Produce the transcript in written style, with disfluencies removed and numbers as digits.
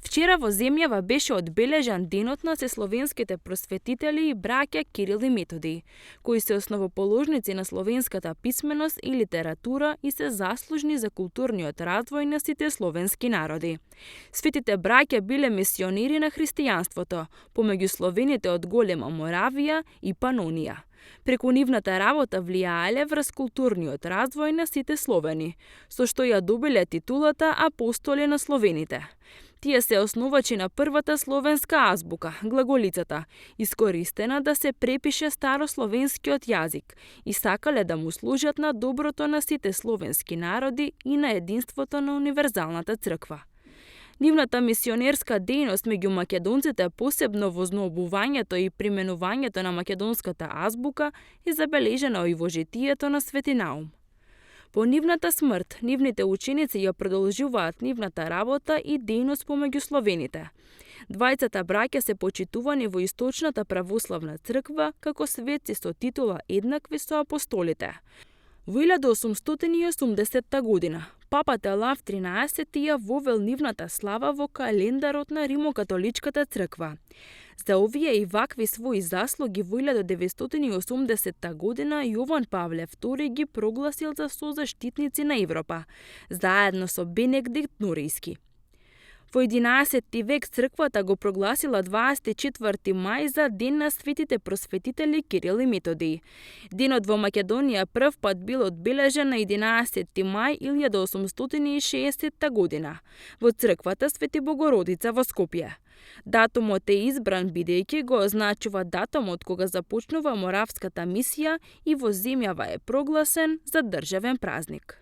Вчера во земјава беше одбележан денот на сесловенските просветители и браќа Кирил и Методи, кои се основоположници на словенската писменост и литература и се заслужни за културниот развој на сите словенски народи. Светите браќа биле мисионери на христијанството, помеѓу словените од Голема Моравија и Панонија. Преку нивната работа влијаеле врз културниот развој на сите словени, со што ја добиле титулата апостоли на словените. Тие се основачи на првата словенска азбука, глаголицата, искористена да се препише старословенскиот јазик и сакале да му служат на доброто на сите словенски народи и на единството на универзалната црква. Нивната мисионерска дејност меѓу македонците, посебно во знообувањето и применувањето на македонската азбука, е забележена и во житието на Свети Наум. По нивната смрт, нивните ученици ја продолжуваат нивната работа и дејност помеѓу словените. Двајцата браќа се почитувани во Источната православна црква како светци со титула еднакви со апостолите. Во 1880 година папата Лав 13 ја вовел нивната слава во календарот на Римокатоличката црква. За овие и вакви своји заслуги во 1980 година Јован Павле II ги прогласил за созаштитници на Европа, заедно со Бенедикт Нуријски. Во 11 век црквата го прогласила 24 мај за Ден на светите просветители Кирил и Методи. Денот во Македонија прв пат бил одбележан на 11 мај 1860 година во црквата Свети Богородица во Скопје. Датумот е избран бидејќи го означува датумот кога започнува моравската мисија и во земјава е прогласен за државен празник.